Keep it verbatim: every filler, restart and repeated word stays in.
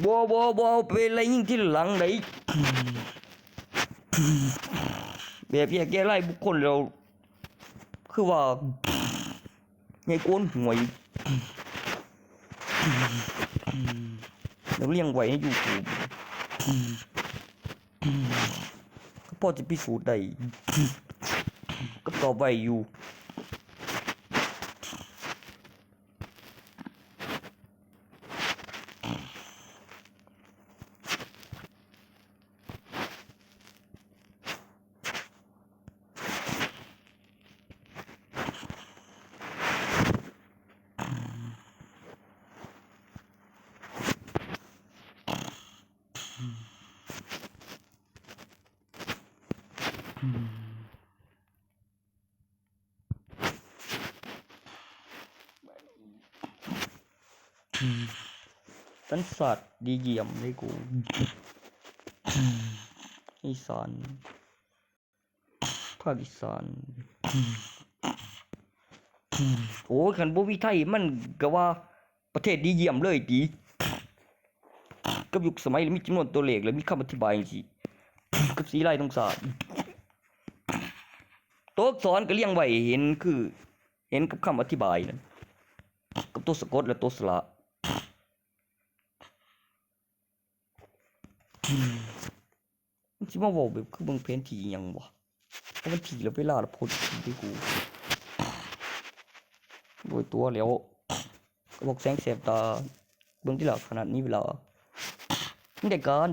บ่ บ่ บ่ เอาไปไล่ยิงทีหลังได้ แบบแยกแยะรายบุคคลแล้ว คือว่า ไงโกนหัวอีก แล้วเลี้ยงไว้ใน YouTube ก็พอจะพิสูจน์ได้ ก็ตอบไว้อยู่ สัญชาติดีเยี่ยมเลยกู อีสาน ภาคอีสาน โอ้ย คันบ่มีไทย มันก็ว่าประเทศดีเยี่ยมเลยติ กับยุคสมัย แล้วมีจำนวนตัวเลข แล้วมีคำอธิบายจังซี้ กับสีลายธงชาติ ตัวอักษรก็เรียงไว้ เห็นคือ เห็นกับคำอธิบายนั่น กับตัวสะกดและตัวสระ มันสิมาเว้าแบบคือเบิ่งแผนที่อิหยังวะ เพราะมันที่และเวลาละโพดที่กู โดยตัวแล้ว ก็บอกแสงแสบตา เบิ่งที่ละขนาดนี้เวลา มันได้การ